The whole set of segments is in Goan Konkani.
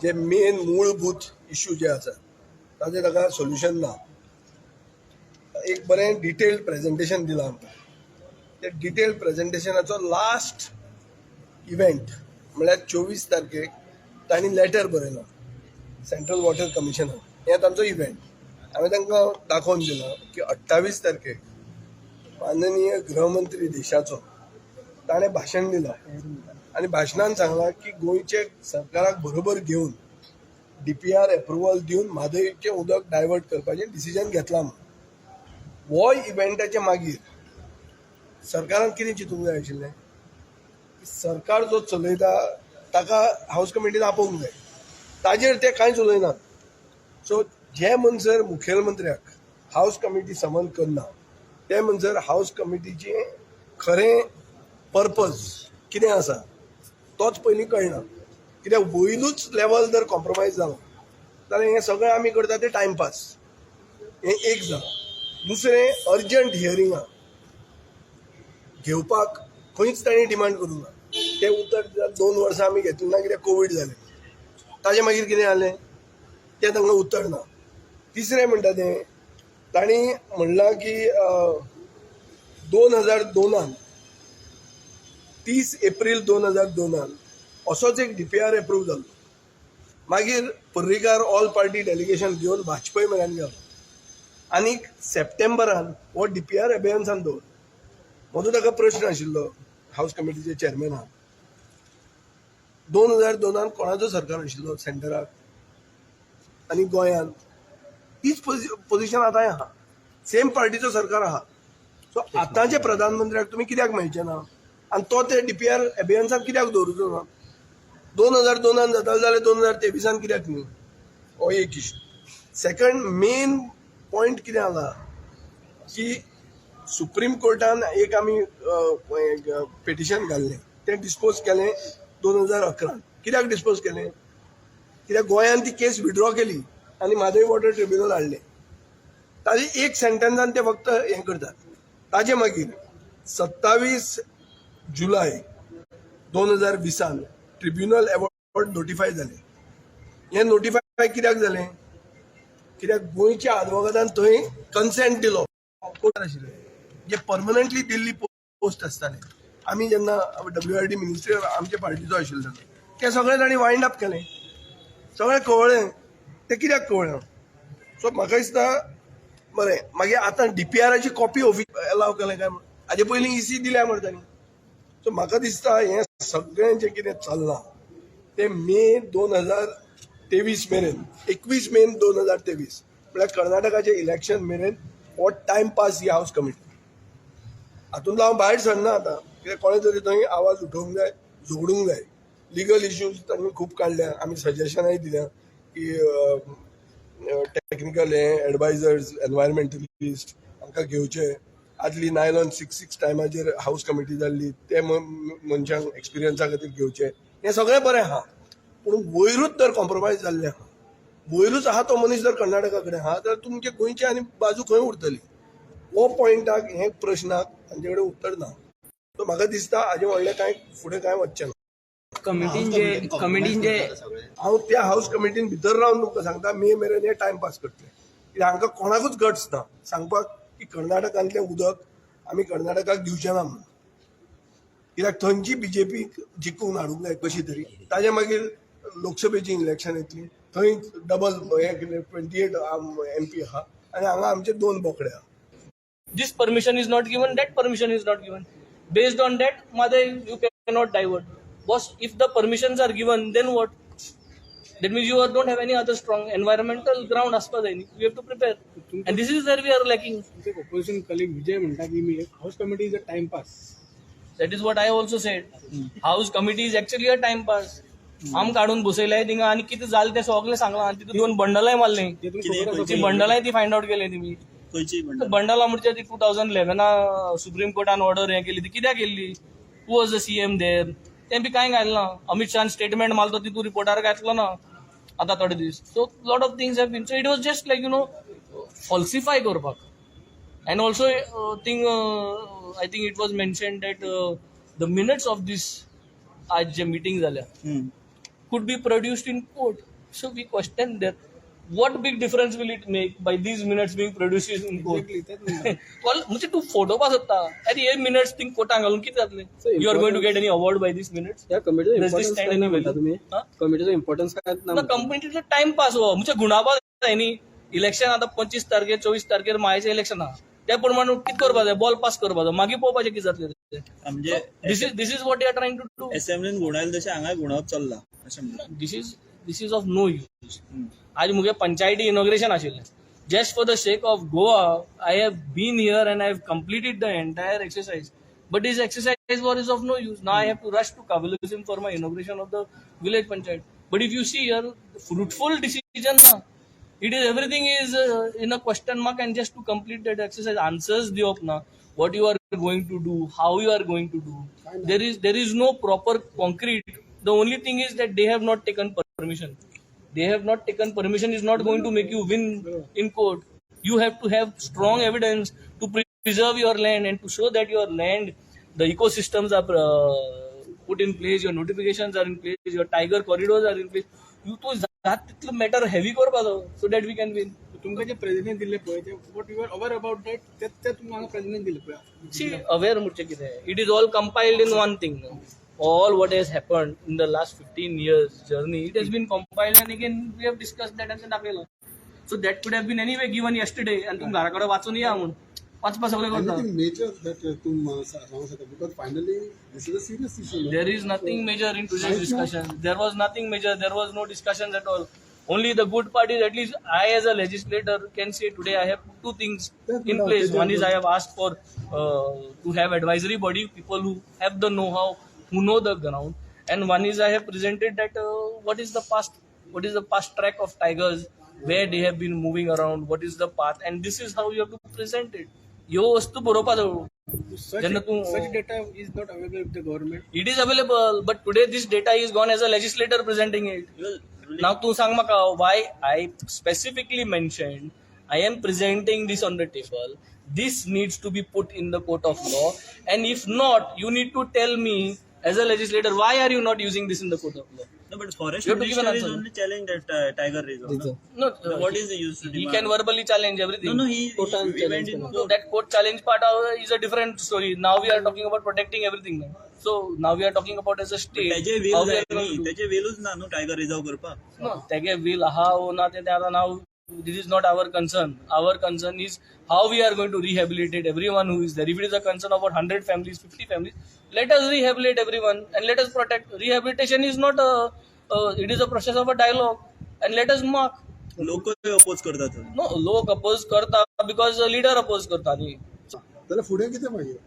जे मेन मूलभूत इश्यू जे आसा ताजें ताका सोल्युशन ना. एक बरें डिटेल्ड प्रेजेंटेशन दिलां आमकां. त्या डिटेल्ड प्रेजेंटेशनाचो लास्ट इव्हेंट म्हळ्यार 24 तारखेक तांणी लेटर बरयलां सेंट्रल वॉटर कमिशनाक. हें तांचो इव्हेंट. हांवें तांकां दाखोवन दिलां की 28 तारखेक माननीय गृहमंत्री देशाचो ताणें भाशण दिलां आनी भाशणान सांगलां की गोंयचे सरकाराक बरोबर घेवन डीपीआर एप्रुवल दिवन म्हादयचें उदक डायवर्ट करपाचें डिसिजन घेतलां म्हणून. हो इव्हेंटाच्या मागीर सरकारान कितें चिंतूंक जाय आशिल्लें? सरकार जो चलयता ताका हावस कमिटीन आपोवंक जाय. ताजेर ते कांयच उलयनात. सो जे म्हणसर मुखेलमंत्र्याक हावस कमिटी समन करना ते म्हणसर हावस कमिटीचें खरें पर्पज कितें आसा तोच पयलीं कळना. कित्याक वयलूच लेवल जर कॉम्प्रोमायज जालो जाल्यार हें सगळें आमी करता तें टायमपास. हें एक जालां. दुसरें, अर्जंट हियरिंगां घेवपाक खंयच तांणी डिमांड करूंक ना. तें उतर दितात 2 वर्सां आमी घेतलें ना कित्याक कोवीड जालें. ताजें मागीर कितें जालें तें तांकां उत्तर ना. तिसरें म्हणटा तें तांणी म्हणलां की 2002 30 एप्रील 2002 असोच एक डीपीआर एप्रूव जाल्लो. मागीर पर्रीकार ऑल पार्टी डेलिगेशन घेवन वाजपेयी मेरेन गेलो आनी सप्टेंबरान हो डीपीआर एबेयन्सान दवरलो. म्हजो ताका प्रश्न आशिल्लो हावस कमिटीच्या चेअरमॅनाक, 2002 कोणाचो सरकार आशिल्लो सेंटराक आनी गोंयांत? तीच पोझिशन आतांय आहा. सेम पार्टीचो सरकार आहा. सो आतांचे प्रधानमंत्र्याक तुमी कित्याक मेळचे ना आनी तो ते डीपीआर एबेयन्सान कित्याक दवरुचो ना? 2002 जाताले जाल्यार 2023 कित्याक न्ही? हो एक इशू. सेकंड मेन पॉयंट कितें जाला की सुप्रीम कोर्टान एक आमी पिटिशन घाल्लें, तें डिस्पोज केलें 2011. कित्याक डिस्पोज केलें? कित्याक गोंयान ती केस विड्रॉ केली आनी म्हादय वॉटर ट्रिब्युनल हाडलें. ताजे एक सेंटन्सान ते फक्त हें करतात. ताजे मागीर 27 जुलय 2020 ट्रिब्युनल एवॉर्ड नोटिफाय जालें. हें नोटिफाय कित्याक जालें? कित्याक गोंयच्या आदवोगादान थंय कन्सेंट दिलो. कोण आशिल्ले जे परमनंटली दिल्ली पोस्ट आसताले, आमी जेन्ना डब्ल्यूआरडी मिनिस्ट्री आमच्या पार्टीचो आशिल्लो तेन्ना, ते सगळें तांणी वायंड अप केलें. सगळें कळ्ळें. तें कित्याक कळ्ळें? सो म्हाका दिसता बरें. मागीर आतां डीपीआराची कॉपी ऑफिस एलाव केलें काय म्हूण हाजे पयलीं इसी दिल्या मरे तांणी. सो म्हाका दिसता हें सगळें जें कितें चल्लां तें मे 2023 मेरेन, 21 मे 2023 म्हळ्यार कर्नाटकाचें इलेक्शन मेरेन हो टायम पास ही हावस कमिटी. हातूंतलो हांव भायर सरना आतां, कित्याक कोणें तरी थंय आवाज उठोवंक जाय, झगडूंक जाय. लिगल इश्यूज तांणी खूब काडल्या. आमी सजेशनाय दिल्या की टॅक्निकल हे एडवायजर्स, एनवायरमेंटलिस्ट हांकां घेवचे. आदली 9166 टायमाचेर हावस कमिटी जाल्ली, ते मनशांक एक्सपिरियन्सा खातीर घेवचे. हें सगळें बरें आहा, पूण वयरूच जर कॉम्प्रोमायज जाल्लें आहा, वयरूच आहा तो मनीस जर कर्नाटका कडेन आहा, तर तुमचे गोंयची आनी बाजू खंय उरतली? हो पॉयंटाक हे प्रश्नाक तांचे कडेन उत्तर ना. सो म्हाका दिसता हाजें व्हडलें कांय फुडें कांय वचचें ना. कमिटीन जे हांव त्या हावस कमिटीन भितर रावन तुमकां सांगता, मे मेरेन हे टायमपास करतले, कित्याक हांकां कोणाकूच गट्स ना सांगपाक की कर्नाटकांतलें उदक आमी कर्नाटकाक दिवचे ना म्हणून. कित्याक थंयची बीजेपी जिखून हाडूंक जाय कशी तरी. ताजे मागीर लोकसभेची इलेक्शन येतली, थंय डबल हे 28 एमपी आहा आनी हांगा आमचे दोन बोकडे आहा. This permission is not given, that permission is not given. Based on that, Mhadei you cannot divert. Boss, if the permissions are given, then what? That means you don't have any other strong environmental ground आसपा जाय न्ही. You have to prepare and this is where we are lacking. तुमचे ऑपोजिशन कलीग विजय म्हणटा की House committee is a time pass. That is what I also said. House committee is actually a time pass. आम काडून बसयले थिंगा आनी कितें जालें तें सगळें सांगलां आनी तितून दोन बंडलाय मारलीं. ते तुमकां खबर आसा? ती बंडलाय ती फायंड आउट केली तुमी. खंयची म्हणटा? बंडलां म्हणजे ती 2011 सुप्रीम कोर्टान ऑर्डर हें केली, ती कित्याक केल्ली? Who was the CM there? तें बी कांय घालना. अमित शहान स्टेटमेंट मारलो तितून रिपोर्टार घातलो ना आतां थोडे दीस. So lot of things have been, so it was just like falsify करपाक. And also thing, I think it was mention that the minutes of this आज जे मिटींग जाल्या could be produced in court. So we question that what big difference will it make by these minutes being produced in court? Exactly, तेच म्हणटा. कॉल म्हणजे तूं फोटो पास जाता आनी हे मिनट्स थिंग कोर्टाक घालून कितें जातलें? You are going to get any award by these minutes? ह्या कमिटीचो Does this importance stand काय ना any म्हणटा value? तुमी? हा? कमिटीचो इम्पॉर्टन्स काय ना म्हणटा? कंपनीचो टायमपास हो, म्हणजे गुणापा जाय न्ही. इलेक्शन आतां 25 तारखेर, 24 तारखेर मायचें इलेक्शन आहा, त्या प्रमाणे कितें करपा जाय, बॉल पास करपा जाय, मागीर पळोवपाचें कितें जातलें तें. म्हणजे This is what you are trying to do. असेंब्लीन गुणायले तशें हांगाय गुणावप चल्ला अशें म्हणटा. This is of no use. आज मुगे पंचायती इनॉग्रेशन आशिल्लें. Just for the sake of Goa I have been here and I have completed the entire exercise, but this exercise war is of no use. Now I have to rush to Cavelossim for my inauguration of the village panchayat. But if you see here, fruitful decision ना. It is, everything is in a question mark, and just to complete that exercise, answers दिवप ना, what you are going to do, how you are going to do. There is no proper concrete. The only thing is that they have not taken permission. They have not taken permission is not going to make you win in court. You have to have strong evidence to preserve your land and to show that your land, the ecosystems are put in place, your notifications are in place, your tiger corridors are in place. You तूं जात तितलो मॅटर हेवी करपाचो so that we can win. तुमकां जे प्रेसिडेंट दिल्ले पळय ते, what you are aware about that, ते तुमकां हांगा प्रेसिडेंट दिले पळय. सी, अवेअर म्हणजे कितें, it is all compiled in one thing. All what has happened in the last 15 years journey, it has been compiled, and again we have discussed that and दाखयलं. So that could have been anyway given yesterday आनी तूं घरा कडेन वाचून या म्हूण वाचपा सगळें करता. Anything major that तूं सांगूंक शकता, because finally this is a serious issue. There is nothing major in today's discussion. There was nothing major. There was no discussions at all. Only the good part is, at least I as a legislator can say today I have put two things in place. One is I have asked for to have advisory body, people who have the know-how, who know the ground, and one is I have presented that what is the past track of tigers, where they have been moving around, what is the path, and this is how you have to present it. ह्यो वस्तू बरोवपा जायो जेन्ना तूं Such data is not available with the government. It is available, but today this data is gone as a legislator presenting it. Now तूं सांग म्हाका, why I specifically mentioned I am presenting this on the table. This needs to be put in the court of law, and if not, you need to tell me as a legislator why are you not using this in the court of law. No, but forest You have to give an minister is answer. only challenge that tiger reserve. No? No, What is the use to he demand? Can verbally challenge everything. No, he went in No, court. that court challenge part is a different story. Now we are talking about protecting everything. So now we are talking about as a state. त्याचे will how we जाय are going न्ही to do. त्याचे विलूच ना न्हू टायगर रिझर्व करपाक. No, तेगे will आहा वो ना ते आतां now this is not our concern. Our concern is how we are going to rehabilitate everyone who is there. If it is a concern about 100 families, 50 families, let us rehabilitate everyone and let us protect. Rehabilitation is not a, it is a process of a dialogue, and let us mark. लोक अपोज करतात थंय. No, लोक अपोज करता because leader oppose करता न्ही. जाल्यार फुडें कितें मागीर?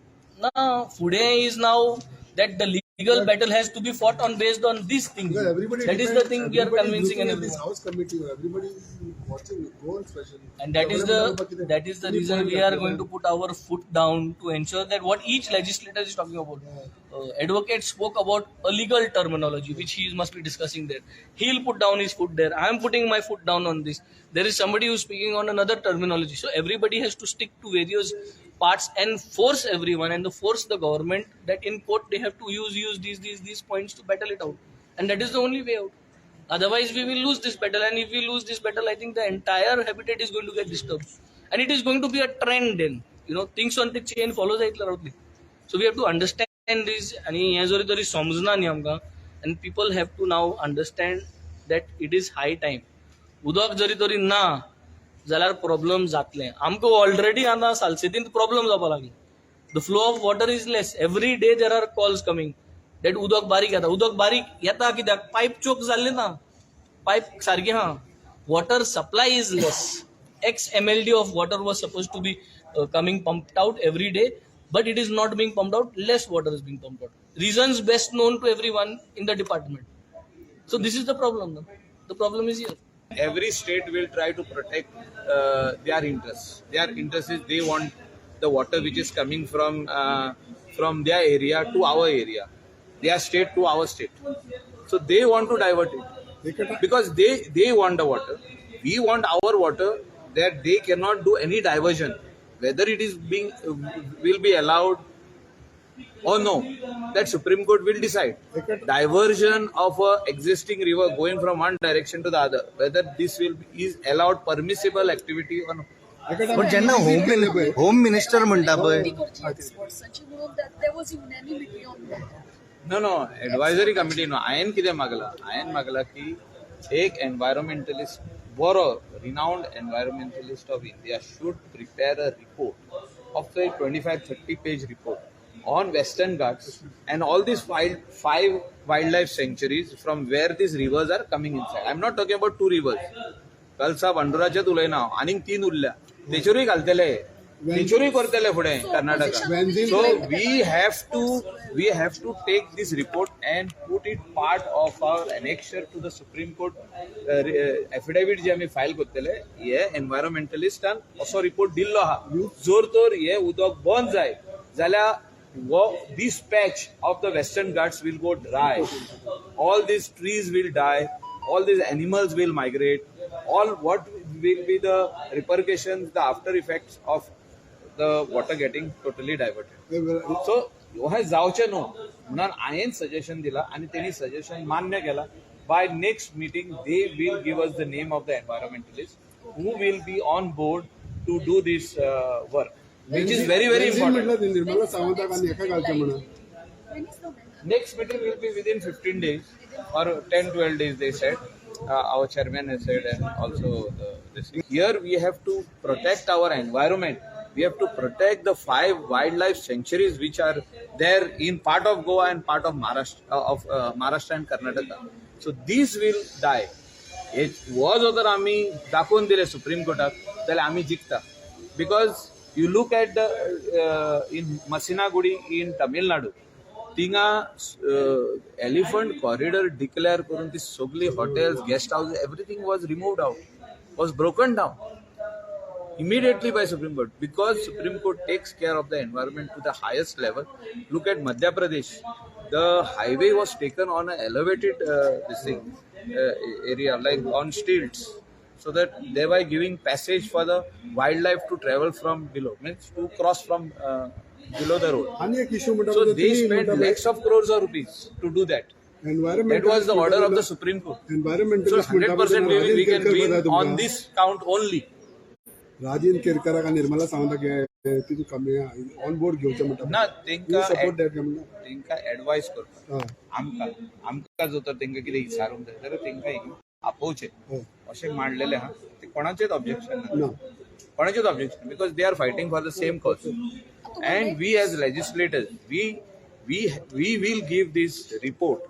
ना, फुडें is now that the legal battle has to be fought on based on these things. Because everybody That is the thing we are everybody is convincing looking and at this everyone. House committee, everybody is watching Goa especially. And that is the reason we are going to put our foot down to ensure that what each legislator is talking about. Advocate spoke about a legal terminology which he must be discussing there. He'll put down his foot there. I am putting my foot down on this. There is somebody who's speaking on another terminology. So everybody has to stick to various parts and force everyone and the force the government that in court they have to use these points to battle it out. And that is the only way out. Otherwise, we will lose this battle, and if we lose this battle, I think the entire habitat is going to get disturbed, and it is going to be a trend then. Things on the chain follow जायतले रावतली. So we have to understand this, आणि हें जरी तरी समजना न्ही आमकां, and people have to now understand that it is high time. उदक जरी तरी ना जाल्यार प्रॉब्लम जातले आमकां. ऑलरेडी आतां सालसेतीन प्रॉब्लम जावपा लागले. The flow of water is less. Every day there are calls coming that उदक बारीक येता, उदक बारीक येता. कित्याक? पायप चोक जाल्ले ना, पायप सारकी हा. Water supply is less. X MLD of water was supposed to be coming, pumped out every day, but it is not being pumped out. Less water is being pumped out. Reasons best known to everyone in the department. So this is the problem. The problem is here. Every state will try to protect their interests. Their interest is they want the water which is coming from their area to our area, their state to our state. So they want to divert it because they want the water. We want our water, that they cannot do any diversion. Whether it is being will be allowed or no, that Supreme Court will decide. Diversion of a existing river going from one direction to the other, whether this will is allowed permissible activity or no. पण जेन्ना होम मिनिस्टर म्हणटा पळय एक्सपर्ट्सांची म्हणून there was unanimity on that. No, advisory committee no. हांवें कितें मागला, हांवें मागला की एक एनवायरोमेंटलिस्ट बरो renowned environmentalist of India should prepare a report of a 25-30 page report on Western Ghats and all these five wildlife sanctuaries from where these rivers are coming inside. I'm not talking about two rivers. कलसा भांडुराचेच उलयना हांव, आनीक तीन उरल्या तेचेरूय घालतले, तेचेरूय करतले फुडें Karnataka. So we have to take this report and put it part of our annexure to the Supreme Court affidavit जे आमी फायल करतले. हे एनवायरोमेंटलिस्टान असो रिपोर्ट दिल्लो आहा, जर तर हे उदक बंद जायत जाल्यार this patch of the Western Ghats will go dry, all these trees will die, all these animals will migrate, all what will be the repercussions, the after effects of the water getting totally diverted. So हें जावचें न्हू म्हणून हांवें सजेशन दिला आनी तेणी सजेशन मान्य केला. By next meeting they will give us the name of the environmentalist who will be on board to do this work, which is very very important. म्हटलं निर्मला सावंताक आनी हेका घालचें म्हणून. When is the Next meeting will be within 15 days or 10 12 days, they said. Our chairman has said, and also this. Here we have to protect our environment. We have to protect the five wildlife sanctuaries which are there in part of Goa and part of Maharashtra and Karnataka. So these will die. हे हो जो तर आमी दाखोवन दिले सुप्रीम कोर्टाक जाल्यार आमी जिखता, because you look at the in Masinagudi in Tamil Nadu, थिंगा एलिफंट कॉरिडॉर डिक्लेअर करून ती सगळी hotels, guest house, everything was removed out, was broken down immediately by Supreme Court, because Supreme Court takes care of the environment to the highest level. Look at Madhya Pradesh. The highway was taken on an elevated this thing, area, like on stilts, so that thereby giving passage for the wildlife to travel from below, means to cross from below the road. आनी एक इशू म्हणटा So they spent lakhs of crores of rupees to do that. Environment That was the order of the Supreme Court. So environmentalist 100% we can win on this count only. Rajendra केरकराक आनी निर्मला सावंताक तितून कमी ऑन बोर्ड घेवचें म्हणटा. ना, तेंका सपोर्ट that म्हणटा. तेंका एडवायस करता. आमकां जर तर तेंका कितें विचारूंक जाय जाल्यार तेंकां हिंगा आपोवचें अशें मांडलेलें आहा. ते कोणाचेच ऑब्जेक्शन ना, ना. कोणाचेच objection, because they are fighting for the same cause, and we as legislators, we will give this report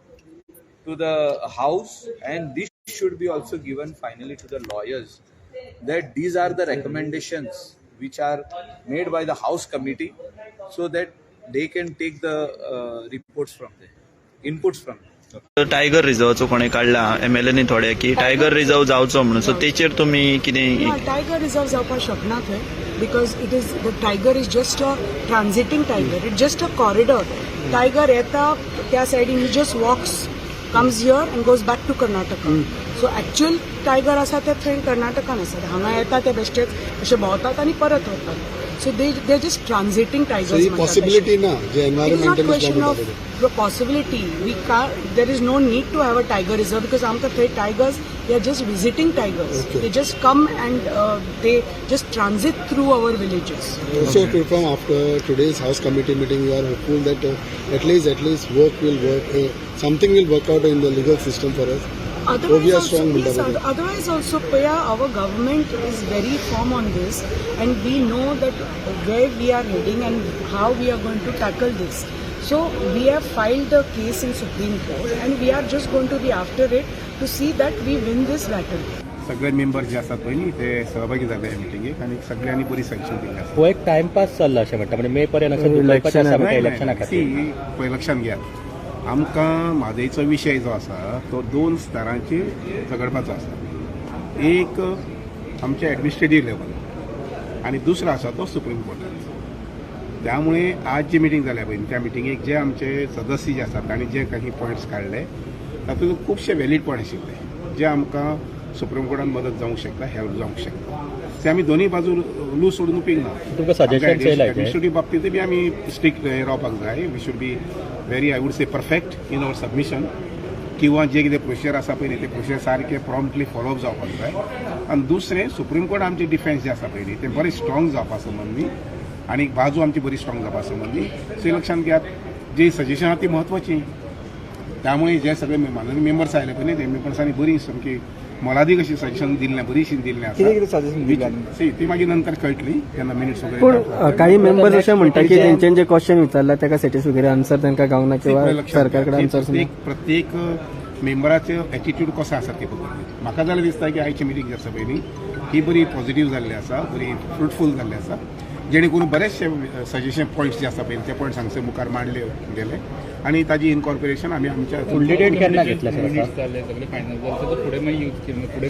to the house, and this should be also given finally to the lawyers, that these are the recommendations which are made by the house committee, so that they can take the reports from there, inputs from there. Tiger रिझर्वाचो कोणें काडला एमएलएनी थोडे की टायगर रिझर्व जावचो म्हणून, सो तेचेर तुमी कितें? ना, टायगर रिझर्व जावपाक शकना थंय, because it is the tiger is just a transiting tiger, it just a corridor. Tiger येता त्या सायडीन, he just walks, comes here and goes back to Karnataka. So actual tiger आसा ते थंय कर्नाटकान आसा. हांगा येता ते बेश्टेच अशे भोंवतात आनी परत वतात. So they just transiting so tigers. He possibility ना जे It is not environmentalist question of the possibility. We can't, there is no need to have a tiger reserve, because आमकां थंय tigers, they are just visiting tigers. They just come and they just transit through our villages. So from after today's house committee meeting, you are hopeful that at least work will work, something will work out in the legal system for us. Otherwise we are also, strong yes, Munda. Otherwise also, Paya, our government is very firm on this, and we know that where we are heading and how we are going to tackle this. So we have filed the case in Supreme Court, and we are just going to be after it to see that we win this battle. सगळे मेंबर जे आसात पळय न्ही ते सहभागी जाले ह्या मिटिंगेक आनी सगळ्यांनी बरी सँक्शन दिल्ली आसा. हो एक टायमपास चल्ला अशें म्हणटा, म्हणजे मे पर्यंत अशें धुकलपाचें आसा म्हणटा इलेक्शना खातीर. सी, पळय, लक्षांत घेयात, आमकां म्हादयचो विशय जो आसा तो दोन स्तरांचेर झगडपाचो आसा. एक आमच्या एडमिनिस्ट्रेटीव लेवल आनी दुसरो आसा तो सुप्रीम कोर्टात. त्यामुळे आज जी मिटींग जाल्या पळय, त्या मिटिंगेक जे आमचे सदस्य जे आसात तांणी जे काही पॉयंट्स काडले तातूंत खुबशे व्हॅलीड पॉयंट आशिल्ले, जे आमकां सुप्रीम कोर्टान मदत जावंक शकता, हेल्प जावंक शकता. ते आमी दोनूय बाजू लूज सोडून उपयोग ना. तुमकां सजेशन येयला? एडमिनिस्ट्रेटीव बाबतींत बी आमी स्ट्रिक्ट रावपाक जाय. We should be very, I would say, perfect in our submission किंवा जे कितें प्रोसिजर आसा पळय न्ही, ते प्रोसिजर सारके प्रॉम्प्टली फॉलोअप जावपाक जाय. आनी दुसरें, सुप्रीम कोर्ट आमचे डिफेन्स जे आसा पळय न्ही, ते बरें स्ट्रॉंग जावपा संबंदी आनी बाजू आमची बरी स्ट्रॉंग जावपा संबंदी. सो लक्षांत घेयात, जी सजेशन आहा ती म्हत्वाची. त्यामुळे जे सगळे माननीय मेंबर्स आयले पळय न्ही, ते मेंबर्सांनी बरी सामकी मोलादीक अशी सजेशन दिल्लें, बरीशी दिल्लें आसा. कितें कितें सजेशन दिलें? सी, ती मागीर नंतर कळटली जेन्ना मिनिट्स पूण वगैरे. काही मेंबर्स अशें म्हणटा की तेंच्यानी जे क्वेश्चन विचारला ताका सॅटिस्फायरी आन्सर तांकां गावना किंवा सरकार कडेन आन्सर. प्रत्येक प्रत्येक मेंबराचो एटिट्यूड कसो आसा ते पळोवन म्हाका जाल्यार दिसता की आयची मिटींग जी आसा पळय न्ही, ही बरी पॉझिटीव जाल्ली आसा, बरी फ्रुटफूल जाल्ली आसा, जेणे करून बरेचशे सजेशन पॉयंट्स जे आसा पळय, ते पॉयंट्स हांगसर मुखार मांडले गेले आनी ताजी इनकॉर्पोरेशन आमी आमच्या फुडली डेट केन्ना घेतल्या सर?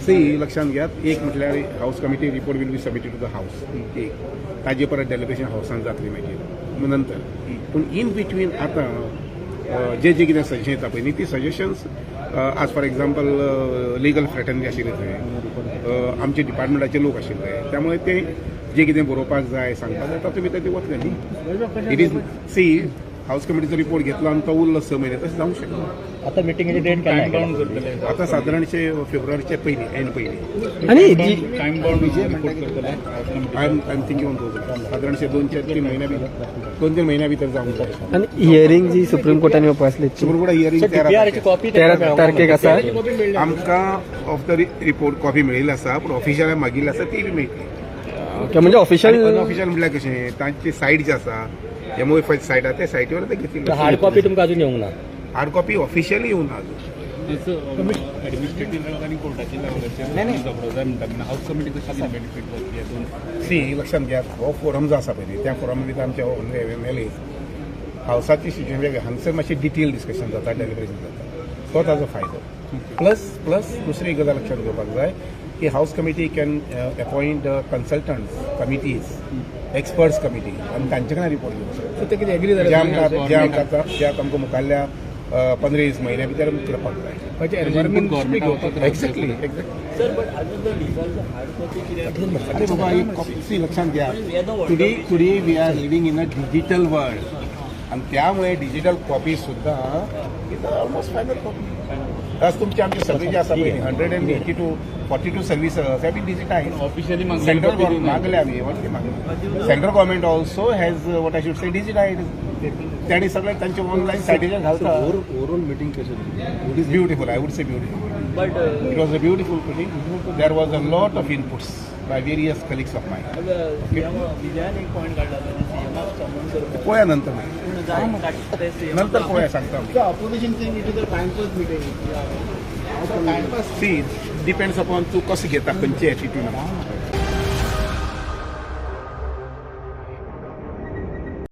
सी, लक्षांत घेयात, एक म्हटल्यार House committee report will be submitted to the House एक. ताजे परत डेलिब्रेशन हावसान जातली मागीर नंतर. पूण इन बिटवीन आतां जे जे कितें सजेशन येता पळय न्ही, ती सजेशन्स आज फॉर एक्झाम्पल लिगल फ्रेटर्निटी आशिल्ले थंय, आमचे डिपार्टमेंटाचे लोक आशिल्ले, त्यामुळे ते जे कितें बरोवपाक जाय, सांगपाक जाय, तातूंत भितर ते वतले न्ही. It is C, house कमिटीचो रिपोर्ट घेतलो आनी तो उरलो 6 म्हयने, तशें जावंक शकना. आता मिटिंगेची डेट केन्ना? आता सादारणशे फेब्रुवारीचे पयलीं, एंड पयलीं. आणि जी I am thinking on those. सादारणशे 2 चार 3 म्हयन्या भितर, 2-3 म्हयन्या भितर जावंक जाय. आणि हियरिंग जी सुप्रीम कोर्टान येवपा आसली? सुप्रीम कोर्टा हियरिंग 13 डीपीआरची कॉपी 13 तारखेक आसा. आमकां ऑफ the report copy मेळिल्ली आसा, पूण ऑफिशियलान मागिल्ली आसा, ती बी मेळटली. ओके, म्हणजे ऑफिशियल अनऑफिशियल म्हटल्यार कशें, तांची सायट जी आसा, एमओ सायट आसा, त्या सायटीवर ते घेतिल्ले. हार्ड कॉपी तुमकां अजून येवंक ना? हार्ड कॉपी ऑफिशियली येवना अजून. ऍडमिनिस्ट्रेटिव्ह लेवल आणि कोर्टाच्या लेवलाचेर झगडो जाय म्हणटा, हाऊस कमिटी कशी बेनिफीट जातली हातून? सी, लक्षांत घेयात, हो फोरम जो आसा पळय, त्या फोरमा भितर आमचे एम एल एज हावसाची सिच्युएशन वेगळी. हांगसर मातशें डिटेल डिस्कशन जाता, डेलिब्रेशन जाता, तो ताजो फायदो. प्लस प्लस दुसरी गजाल लक्षांत घेवपाक जाय की House committee can appoint consultants committees, experts committee आनी तांचे कडेन रिपोर्ट घेवंक शकता. ते कितें एग्री जे आमकां जे आमकां आतां जे आतां आमकां मुखारल्या 15-20 म्हयन्या भितर करपाक जाय. एनवायरमेंट. एक्झॅक्टली. सर, बट अजून जर डिफॉल्ट हार्ड कॉपी कितें? अरे बाबा, एक कॉपी, सी, लक्षात घ्या, today we are living in a digital world आणि त्यामुळे डिजिटल कॉपी सुद्धा is almost final copy. आज तुमचे आमचे सगळे जे आसा पळय, 182 42 services have been digitized. Officially central government मागले आमी, मागले. Central government also has, what I should say, digitized. त्यांनी सगळे तांचे ऑनलायन सायटीचेर घालता. ओवरऑल मिटींग कशें? It is beautiful, I would say beautiful. But It was a beautiful meeting. There was a lot of inputs by various colleagues of mine. विजयान एक पॉयंट काढला, म्हणजे सीएमाक समन करपाक. पळोवया नंतर मागीर. नंतर पळोवया, सांगता. Opposition saying it is a time pass meeting. See, depends upon तूं कसो घेता, खंयचे एटिट्यूड.